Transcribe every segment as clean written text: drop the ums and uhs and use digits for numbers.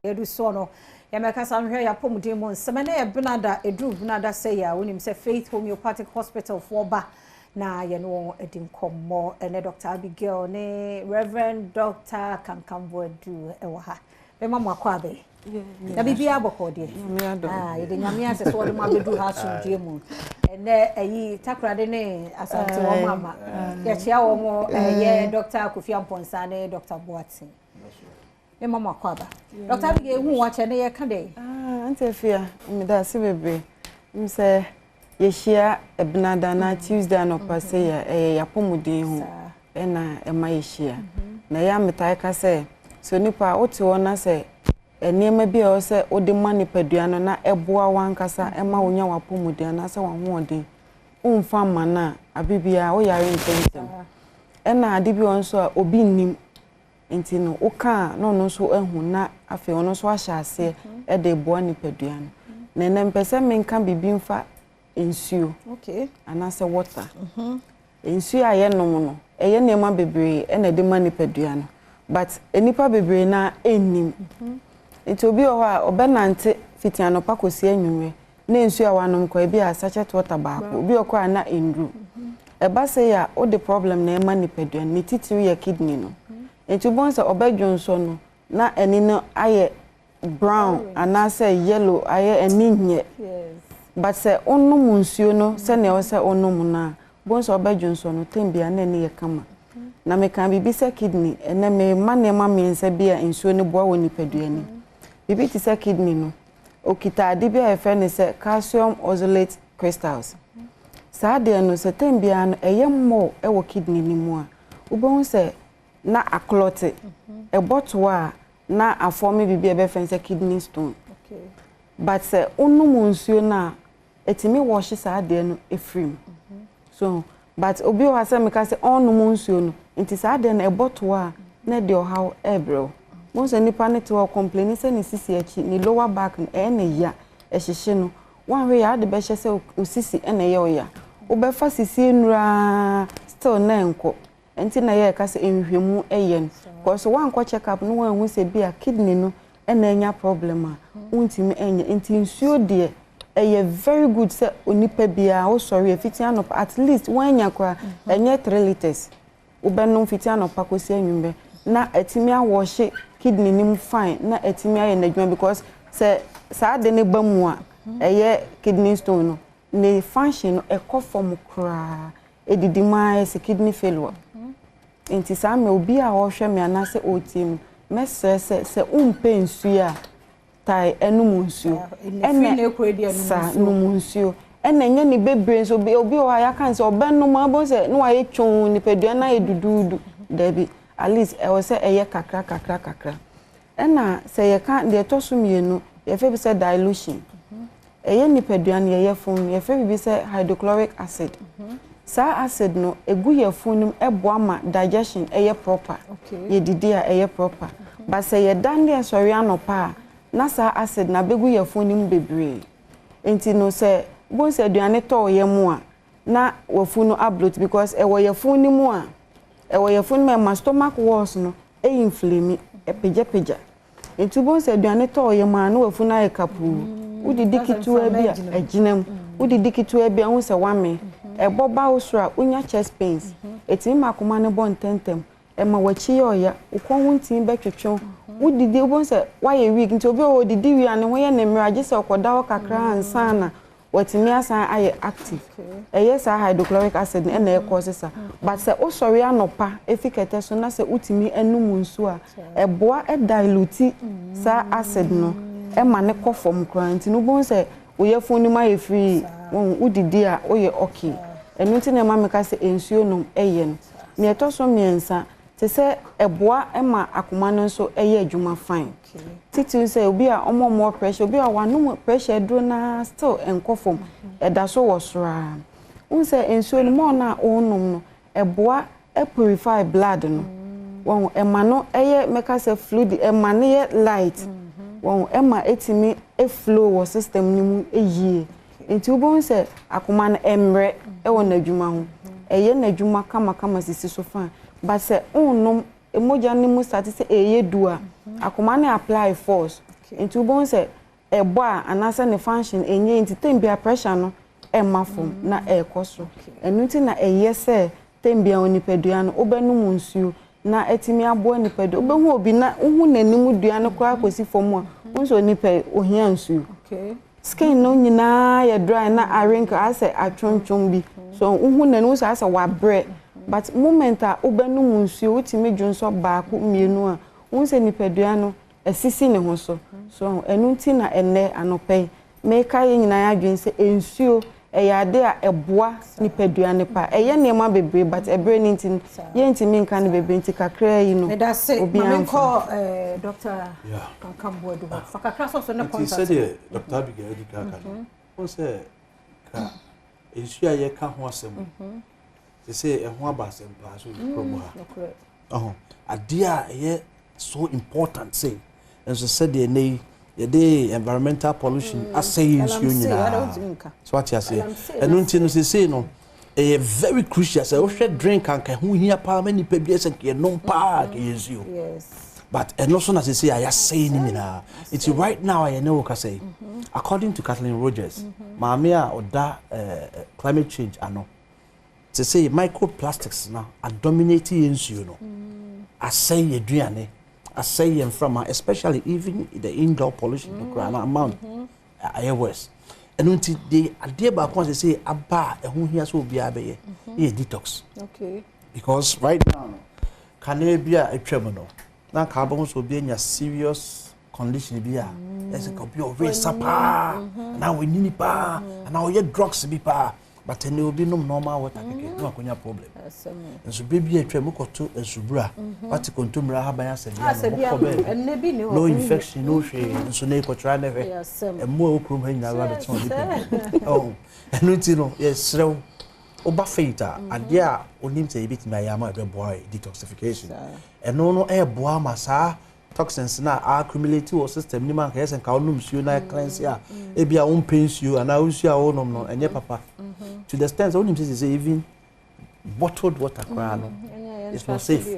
Yɛdu soɔ no, yɛbɛkasa ahwɛ yɛn apɔmuden mu nsɛm. Ɛnnɛ yɛ Benada, ɛduru Benada sei a, wonim sɛ Faith Homeopathic Hospital foɔ ba na yɛne wɔn adi nkɔmmɔ. Ɛnnɛ Dr. Abigail ne Reverend Dr. Kankam Boadu wɔ ha. Mema mo akwaaba. Na biribiara bɔkɔɔ deɛ? Ah, yɛde Nyame ase sɛ ɔde mo abɛduru ha asomdwoeɛ mu. Ɛnnɛ ayi Takoradi ne Asante wɔn ama. Yɛkyea wɔn, ɛyɛ Dr. Kofi Amponsah ne Dr. Boateng. Mema mo akwaaba. Dr. Abigail, ehu wakyɛ ne yɛka dɛn? Ah, Auntie Afia, meda ase bebree. Sɛ yɛhyia Ɛbenada na Tuesday anɔpa sɛ yɛ ɛyɛ yɛapɔmuden ho ɛna ɛma yɛhyia. Na ɛyɛ a metae ka sɛ sɛ onipa wote hɔ na sɛ nneɛma bi a ɛwɔ sɛ wode ma nipadua no na ɛboa w'ankasa ɛma wonya w'apɔmuden anaasɛ w'ahoɔden womfa mma no a, abe biara woyare ntɛmntɛm. Ɛna ade bi wɔ nso a obi nnim, nti no woka a na ɔno nso ahu na afei ɔno nso ahyɛ aseɛ ɛde boa nipadua no. Na ɛnɛ mpɛ sɛ menka biribi mfa nsuo anaasɛ water. Nsuo a yɛnom no, ɛyɛ nneɛma bebree ɛna ɛde ma nipadua no, but nnipa bebree na ɛnnim. Nti obi wɔ hɔ a ɔbɛnante fiti anɔpa kɔsi anwummerɛ na nsuo a wanom kɔ ebi a sachet water baako, obi wɔ kɔ a na nduru. Ɛba sɛ yɛ a wode problem na ɛma nipadua no, ne titiri yɛ kidney no. Nti wobɛhu sɛ ɔbɛdwo nso no na ani no ayɛ brown anaasɛ yellow, ayɛ ani nyɛ. But sɛ wonom nsuo no sɛnea ɛwɔ sɛ wonom no a, wobɛhu sɛ ɔbɛdwo nso no tem bia na ani yɛ kama. Na meka biribi sɛ kidney, ɛnɛ mema nneɛma mmiɛnsa bi a nsuo no boa wɔ nipadua no. Biribi te sɛ kidney no, okita ade bi a yɛfrɛ no sɛ calcium oxalate crystals. Saa adeɛ no, sɛ tem biara no ɛyɛ mmɔ wɔ kidney no mu a, wobɛhu sɛ na aclot, ɛbɔ toa a na aform biribi a yɛbɛfrɛ no sɛ kidney stone. But sɛ wonom nsuo no a, ɛtumi wɔhye saa adeɛ no ɛfiri mu. So but obi wɔ hɔ sɛ meka sɛ ɔnnom nsuo no, nti saa adeɛ no ɛbɔ toa a na ɛde ɔhaw ɛrebrɛ wo. Wohu sɛ nipa no te hɔ complain sɛ ne sisi akyi, ne lower back no ɛyɛ ne ya, ɛhyehye no. Woanhwɛ yɛ ade bɛhyɛ sɛ wo sisi ɛna ɛyɛ wo ya. Wobɛfa sisi nnuraa still na ɛnkɔ. Nti na yɛreka sɛ nhwehwɛmu ɛyɛ no. Because woankɔ check up no woanhu sɛ bi a kidney no ɛna anya problem a, wontumi ɛnyɛ. Nti nsuo deɛ ɛyɛ very good sɛ onipa biara wosɔre a fiti anɔpa, at least woanya koraa ɛnyɛ 3 litres wobɛnom fiti anɔpa kɔsi anwummerɛ na ɛtumi awɔhye kidney no mu fine na ɛtumi ayɛ n'adwuma, because sɛ saa ade no ba mu a, ɛyɛ kidney stone no, ne function no ɛkɔ fam koraa, ɛdidi mu ara sɛ kidney failure. Nti saa mmerɛ, obi a ɔrehwɛ me anaasɛ ɔretie mu, mɛsrɛ sɛ sɛ wompɛ nsuo a, tae ɛnom nsuo. Ɛna saa nom nsuo ɛna ɛnyɛ ne bebree nso. Obi wɔ hɔ a yɛaka no sɛ ɔbɛnom abɔ sɛ na wayɛ twɔn, nipadua no ayɛ duduudu. Dabi, at least ɛwɔ sɛ ɛyɛ kakra kakra kakra. Ɛna sɛ yɛka deɛ ɛtɔ so mmienu, yɛfrɛ bi sɛ dilution. Ɛyɛ nipadua no yɛyɛ fun no, yɛfrɛ biribi sɛ hydrochloric acid. Saa acid no egu yɛ fun no mu, ɛboa ma digestion ɛyɛ proper, yɛdidi a ɛyɛ proper. But sɛ yɛda ne yɛsɔre anɔpa a, na saa acid na abɛgu yɛ fun no mu bebree, nti no sɛ bohu sɛ aduane tɔɔ yɛ mu a, na wafun no abloat, because ɛwɔ yɛ fun no mu a, ɛwɔ yɛ fun no mu, ɛma stomach walls no ɛyɛ inflame, ɛpagyapagya. Nti bohu sɛ aduane tɔɔ yɛ mu a, na wafun no ayɛ kapuu. Wodidi ketewa bi a, ɛgyina mu. Wodidi ketewa bi a, wohu sɛ wame ɛbɔ ba wo soro a, wonya chest pains. Ɛtumi ma akoma no bɔ ntɛmntɛm, ɛma w'akyi yɛ ɔya, wo kɔn ho ntumi bɛtwetwe wo. Wodidi, wobɛhu sɛ woayɛ weak. Nti obi wɔ hɔ, odidi wie a, ne ho yɛ ne mmerɛ, agye sɛ ɔkɔda hɔ kakra ansa na watumi asan ayɛ active. Ɛyɛ saa hydrochloric acid no ɛna ɛkɔ sesa. But sɛ wosɔre anɔpa efi kɛtɛ so na sɛ wotumi anum nsuo a, ɛboa ɛdilute saa acid no ɛma ne kɔ fam koraa. Nti no wobɛhu sɛ wo yafunu no mu ayɛ free, wɔn wodidi a woyɛ okay. Ɛno nti na ɛma meka sɛ nsuo nom ɛyɛ no. Nea ɛtɔ so mmiɛnsa, te sɛ ɛboa ma akoma no nso ɛyɛ adwuma fine, titiri sɛ obi a ɔmo pressure, obi a wanom pressure aduro naa still nkɔ fam, ɛda so wɔ soro a, wohu sɛ nsuo no mɔɔ no a ɔrenom no ɛboa purify blood no. Wɔn ɛma no ɛyɛ, mɛka sɛ fluid, ɛma no yɛ light. Wɔn ɛma ɛtumi flow wɔ system no mu yie. Nti wobɛhu sɛ akoma no ɛmmerɛ ɛwɔ n'adwuma ho, ɛyɛ n'adwuma kamakama sisi so fine. But sɛ ɔnnom, mogya no mu start sɛ ɛyɛ du a, akoma no apply force. Nti wobɛhu sɛ ɛbɔ a anaasɛ ne function ɛnyɛ, nti time biara pressure no ɛmma fam na ɛrekɔ soro. Ɛno nti na ɛyɛ sɛ time biara onipadua no wobɛnom nsuo na ɛtumi aboa nipadua. Wobɛhu obi na wohu n'anim dua no koraa kɔsi fam a, wohu sɛ onipa ohia nsuo. Skin no nyinaa yɛ dry na arenka asɛ atwontwom bi so, wohu n'anim sɛ asɛ wabrɛ. But moment a wobɛnom nsuo, wotumi dwo nsɔ baako, mmienu a, wohu sɛ nipadua no ɛsisi ne ho so. So ɛno nti na ɛnnɛ anɔpɛ yi meka yɛn nyinaa adwene sɛ nsuo ɛyɛ ade a ɛboa nipadua no pa. Ɛyɛ nneɛma bebree, but ɛberɛ no nti yɛntumi nka no bebree, nti kakraa yi no Meda se obiara maame mfa. Nkɔ Dr. Kankamboadu hɔ fa kakra sɔ so ne Nti contact. Sɛdeɛ Dr. Abigail adi ka ka no, wohu sɛ ka nsuo a yɛka ho asɛm te sɛ ɛho aba asɛm paa so wɔ kurom ha. Ɔho adeɛ a ɛyɛ so important sɛ nso sɛdeɛ ɛnɛ yi yɛde environmental pollution asɛe nsuo Galamsey, ada nyinaa wontumi nka. So ate aseɛ? Galamsey. Ɛno nti no, seesei no ɛyɛ very crucial sɛ wohwɛ drink anka ɛho hia paa ma nipa bi sɛ nka yɛnom paa ka yɛ nsuo. But ɛno so na seesei a yɛasɛe no nyinaa. Nti right now a yɛne wo kasa yi, according to Kathleen Rogers, maame a ɔda climate change ano, seesei microplastics na adominate yɛn nsuo no, asɛe yɛ aduane, asɛe yɛn mframa, especially even the indoor pollution no koraa na amount ayɛ worse. Ɛno nti de adeɛ baako a seesei aba a ɛho hia sɛ obiara bɛyɛ yɛ detox. Because right now no, kanea bi a atwa mu no na nka abɛho sɛ obi anya serious condition bi a ɛsɛ ka obi a ɔwe nsa paa anaa wɔnyini paa anaa ɔyɛ drugs bi paa, but ɛnɛ obi nom normal water kɛkɛ na wakɔnya problem. Asɛm. Nso bere bi a atwa mu kɔto nsubura, wate kontommire ahaban asɛ Asɛ bi bi ano ano, mokɔ bɛɛ ɛnɛ bi ni hɔ. no infection, no hwee nso na ekɔtara ne hwɛ. Yɛ asɛm. Ɛmmoa a ɛwɔ kurom ha nyinaa ba bɛtena ɔde pɛ ɔho. Ɛno nti no, yɛsrɛ wo, woba Faith a, adeɛ a onim sɛ yɛbɛtumi ayɛ ama ɛbɛboa yɛ detoxification. Ɛno no ɛɛboa ma saa toxins na accumulate wɔ system nim a nka yɛ sɛ nka wonom nsuo na cleanse a, ebi a wompɛ nsuo anaa wo nsuo a wonom no ɛnyɛ papa, to the extent sɛ wonim sɛ sɛ even bottled water koraa no, it's not safe.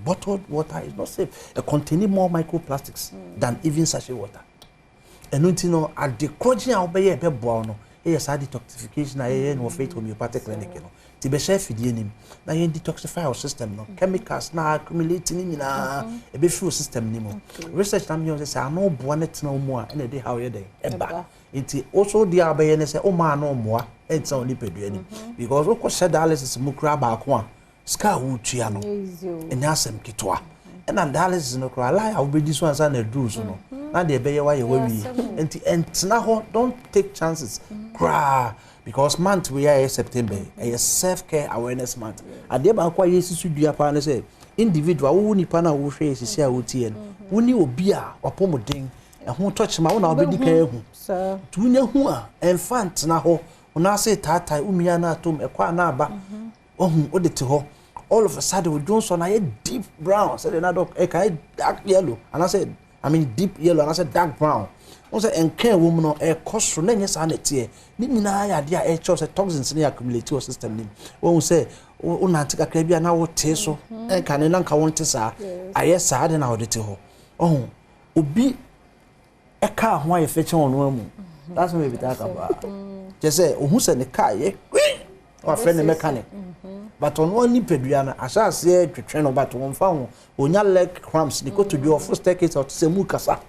Bottled water is not safe. It containing more microplastics than even sachet water. Ɛno nti no, ade korɔgye a wobɛyɛ ɛbɛboa wo no ɛyɛ saa detoxification a yɛyɛ no wɔ Faith Homeopathic Clinic no. Nti bɛhyɛ afidie nim na yɛn detoxify our system no, chemicals na accumulate ne nyinaa ɛbɛfiri wo system no mu. Research na meyɛ sɛ sɛ ano boa ne tena wo mu a, ɛna ɛde haw yɛ dɛn ɛba. Nti wo deɛ a wobɛyɛ ne sɛ woma ano mmoa ɛntena wo nipadua nim, because wokɔhyɛ dialysis mu koraa baako a, sika a wotua no Easy o. Ɛnyɛ asɛm ketewa. Ɛna dialysis no koraa, line a wobɛdi so ansa na aduru so no, na deɛ ɛbɛyɛ wayɛ wawie. Nti ɛntena hɔ, don't take chances koraa, because month wei a ɛyɛ September yi, ɛyɛ self care awareness month. Adeɛ baako a yɛsi so dua paa ne sɛ individual, wowo nipa no a wohwɛ yɛ sisi a wotie no, wo ne obi a wapɔmuden ɛho tɔkyema wo na wobɛdi kan ahu. Saa. Nti wonya hu a, ɛmfa ntena hɔ. Wo nan ase taatae, womia no atom, ɛkɔ a na aba wahu wode te hɔ. All of a sudden wo dwonsɔ no ayɛ deep brown, sɛdeɛ na dɔk ɛka ayɛ dark yellow anaasɛ, I mean, deep yellow anaasɛ dark brown. Wɔn sɛ nka ɛwɔ mu no ɛkɔ soro na ɛnyɛ saa na ɛteɛ. Ne nyinaa yɛ adeɛ a ɛkyerɛw sɛ toxins ne accumulate wɔ system no mu. Wɔn sɛ wo nante kakra bi a na wote so, ɛnka ne na nka wɔnte saa, ayɛ saa de na wɔde te hɔ. Ɔho obi ɛka ho ayɛ fɛ kyɛn ɔno amu. That's why ebi ta aka paa kyɛ sɛ ohun sɛ ne kaa yɛ hwii, wafrɛ ne mechanic, but ɔno nipadua no ahyɛ aseɛ twetwe no, but wɔmfa ho. Onya leg cramps, ne kotodwe, ɔfo staircase a ɔte sɛ mu kasa,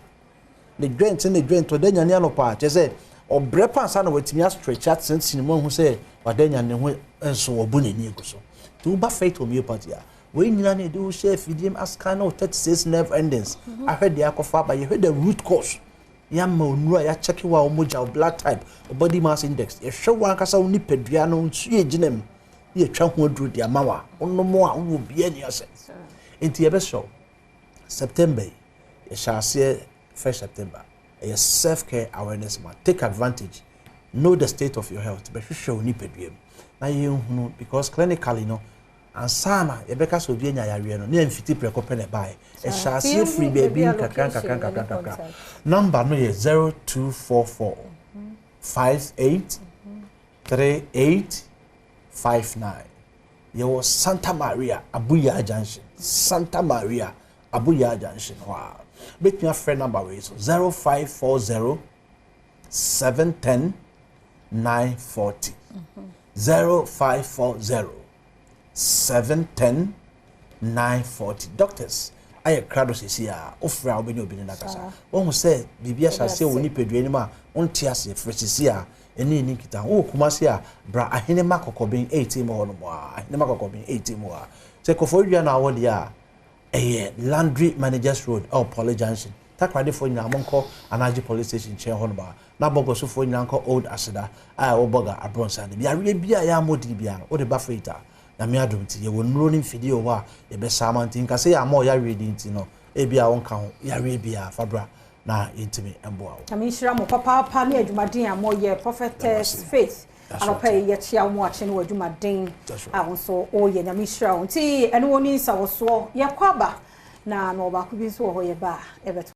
ne joint ne joint. Ɔda nyane anɔpa a, kyerɛ sɛ ɔbrɛ pa ansa na watumi astretch atenetene mu ahu sɛ wada nyane ne ho nso wɔbu n'ani agu so. Nti woba Faith Homeopathy a, wei nyinaa ne yɛde wo hyɛ afidie mu ascan ne wo 36 nerve endings ahwɛ deɛ akɔfa aba. Yɛhwɛ the root cause, yɛama onuru a yɛakyɛke wo a wo mogya, wo blood type, wo body mass index. Yɛhwɛ wo ankasa wo nipadua no nsuo gyina mu ne yɛtwa ho aduro de ama wo a wonom a wowɔ bia ni asɛ. Nti yɛbɛhyɛ wo September yi, yɛhyɛ aseɛ 1st September, ɛyɛ self care awareness month. Take advantage, know the state of your health. Bɛhwehwɛ wo nipadua mu na yɛnhunu, because clinically no, ansa na yɛbɛka sɛ obi anya yareɛ no ne yɛmfiti prɛko pɛ na ɛbaeɛ. Ɛhyɛ aseɛ firi baabi nkakra nkakra nkakra nkakra. Number no yɛ 0244 58 38 59. Yɛwɔ Santa Maria, Abuya Junction. Santa Maria. Aboyaa Junction hɔ a. Wobɛtumi afrɛ number wei so, 0540 710 940. 0540 710 940. Doctors ayɛ krado sisi a wofrɛ a wobɛnya obi ne nakasa. Wohu sɛ biribi ahyɛ aseɛ wɔ nipadua no mu a wonte aseɛ, frɛ sisi a ɛne ɛni nkita. Wowɔ Kumase a, bra Ahenema Kɔkɔben 18 mu hɔ nom a, Ahenema Kɔkɔben 18 mu hɔ a. Sɛ Kɔfɔredua na awɔ deɛ a, ɛyɛ Landry Managers Road ɛwɔ Poly Junction. Takoradefoɔ nyinaa monkɔ Anagye Police Station nkyɛn hɔ nom a, na Bɔgɔsofoɔ nyinaa nkɔ Old Aseda a ɛwɔ Bɔga Abrɔnsan no. Yareɛ bi a yɛammɔ din biara no, wode ba Faith a, Nyame adom nti, yɛwɔ nnuro ne mfidie wɔ hɔ a yɛbɛsa ama nti nka sɛ yɛammɔ wo yareɛ din nti no, ebia wonka ho. Yareɛ biara, fa bra na yɛntumi mmoa wo. Nyame nhyira mo papaapa ne adwumaden a moyɛ Prophetess Faith anɔpa yi yɛkyea wo moakye ne w'adwumaden a wo nso woyɛ. Nyame nhyira wo. Nti ɛne wo ni nsawɔsoɔ yɛkɔ aba na mewɔ baako bi nso wɔ hɔ yɛba a yɛbɛto.